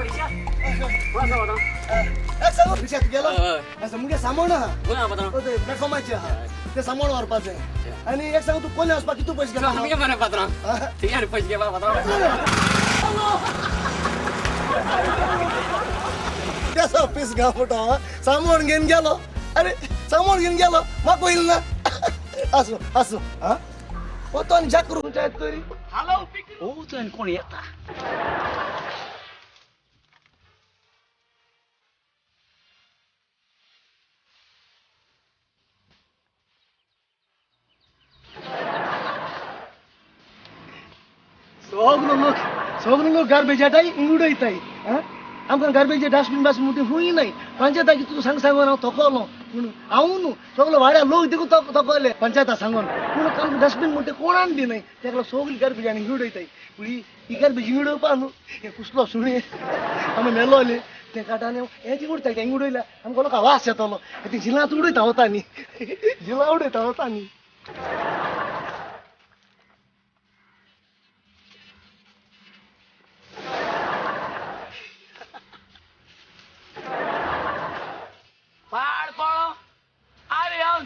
रिक्षा तूं गेलो मुगे सामान आहा प्लॅटफॉर्माचेर आहा तें सामान व्हरपाचें. आनी एक सांग तूं कोल्ले वचपाक कितू पयशे घेता? बरें पात्रांव थिंगां पयशे घेवपा पात्रांव. केसो पीस गांव फुटो सामान घेवन गेलो. अरे सामान घेवन गेलो म्हाका पयलें ना. आसूं आसूं. आं तो आनी जाक करूं पंचायत तरी ओ तो कोण येता. सगलो लोक गार्बेज हाडटाय उडयताय. आमकां गार्बेज डस्टबीन बास्टबीन म्हणटा खूंय नाय. पंचायताक कितू सांग सांगून हांव थकलो. पूण हांव न्हू सगलो वाड्या लोक देखून थकले पंचायता सांगून. पूण आमकां डस्टबीन म्हणटा कोणान दिनाय. तेका लागून सगली गार्बेज आनी उडयताय. पूण ही गार्बेज उडोवपा न्हू हें कुसलो सुणें आमी मेलोले तें काडटा आनी हें ती उडयता तें उडयल्यार आमकां लोकां वास येतलो. ती झिलांत उडयता वता न्ही झिलां उडयता वता न्ही.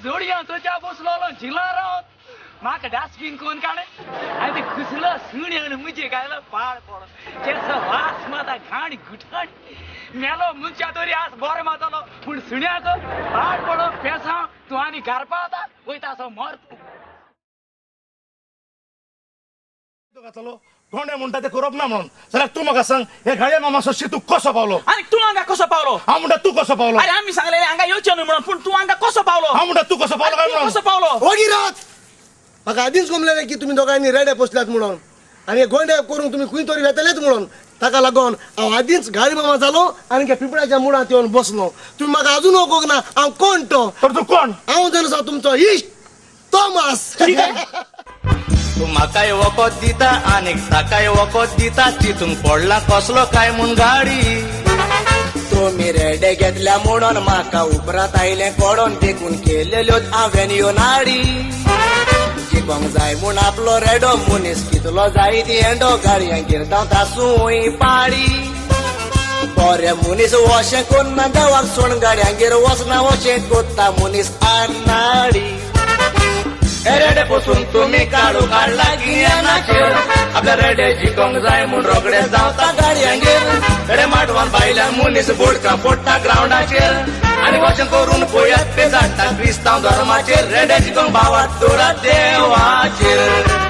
जोडया तुज्या बसलो झिला रावत म्हाका डस्टबीन कोण काडे आनी ते कुसलो सुण्यान मुजे घायलो पाड पडो केसो वास माता घाण गुठाण मेलो मनशा तरी आज बरो मातलो पूण सुण्याक पाड पडो पेसांव तूं आनी घारपा वता वयता असो मर तूं. घातलो कोणे म्हणटा ते करप ना म्हणून जाल्यार तूं म्हाका सांग हे गाडये मामा सोशी तूं कसो पावलो? आनी तूं हांगा कसो पावलो? हांव म्हणटा तूं कसो पावलो? अरे आमी सांगलेले हांगा येवचें न्हय म्हणून, पूण तूं हांगा कसो पावलो? हांव म्हणटा तूं कसो पावलो काय म्हणून? कसो पावलो? ओगी रावत. म्हाका आदींच गमलेलें की तुमी दोगांयनी रेडे पोसल्यात म्हणून आनी हे गोंडे करूंक तुमी खंय तरी वेतलेच म्हणून. ताका लागून हांव आदींच गाडी मामा जालो आनी त्या पिंपळाच्या मुळांत येवन बसलो. तुमी म्हाका अजून वळखूंक ना हांव कोण तो. तर तूं कोण? हांव जावन आसा तुमचो इश्ट तोमास. तूं म्हाकाय वखद दिता आनीक ताकाय वखद दिता तितूंक पडला कसलो काय म्हूण गाडी. तुमी रेडे घेतल्या म्हणून म्हाका उपरांत आयलें कोडोन देखून केलेल्यो हांवें ह्यो नाडी. जिकोंक जाय म्हूण आपलो रेडो मनीस कितलो जाय ती एंडो गाडयांगेर धांवता सूय पाडी. बरे मनीस वशें कोन्ना देवाक सोड गाडयांगेर वचना वशें कोत्ता मनीस आनाडी. रेडे पसून तुमी काडू काडला गिन्यानाचेर आपल्या रेडे जिकोंक जाय म्हूण रोगडे धांवता गाडयांगेर. रेडे माटवान भायल्या मनीस बोडकां फोडटा ग्रावंडाचेर आनी वचन करून पळयात ते जाणटा क्रिस्तांव धर्माचेर. रेडे जिकोंक भावात दवरात देवाचेर.